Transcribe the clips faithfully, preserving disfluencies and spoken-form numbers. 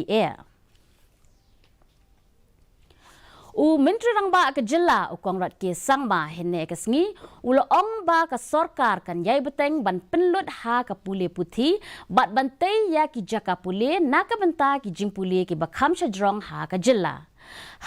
Air. U Myntri Rangbah ka jylla u Conrad K Sangma hynne ka sngi u la ong ba ka sorkar kan ïai bteng ban pynlut ha ka pule puthi bad ban tei ïa ki jaka pule na ka bynta ki jingpule kiba kham shajrong ha ka jylla.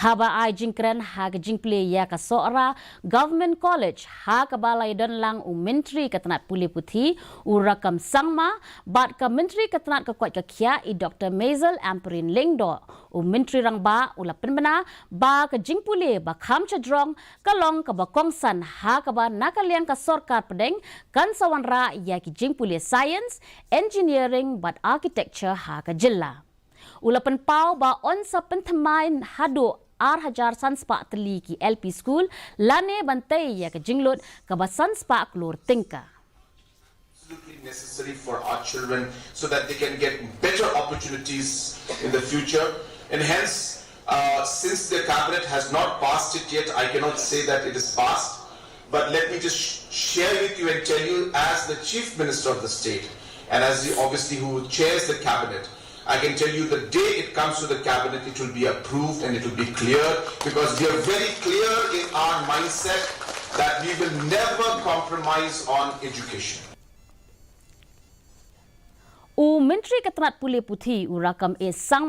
Haba ai jingkren ha ka jingpule ïa ka Sohra Government College ha kaba la ïadon lang u Myntri ka tnat pule puthi u Rakkam Sangma bad ka Myntri ka tnat ka koit ka khiah i Doctor Maisel Ampareen Lyngdoh, u Myntri Rangbah u la pynbna ba ka jingpule ba kham shajrong ka long kaba kongsan ha kaba na ka liang ka sorkar pdeng kan sa wanrah ïa ki jingpule science, engineering bad architecture ha ka jylla. U la pynpaw ba yn sa pynthymmai haduh ar hajar san spah tylli ki L P school lane ban tei ïa ka jinglut kaba san spah klur tyngka. Absolutely necessary for our children so that they can get better opportunities in the future. And hence, uh, since the cabinet has not passed it yet, I cannot say that it is passed. But let me just sh- share with you and tell you, as the Chief Minister of the state, and as the obviously who chairs the cabinet, I can tell you the day it comes to the cabinet, it will be approved and it will be clear, because we are very clear in our mindset that we will never compromise on education. U Myntri ka tnat pule puthi u Rakkam A Sangma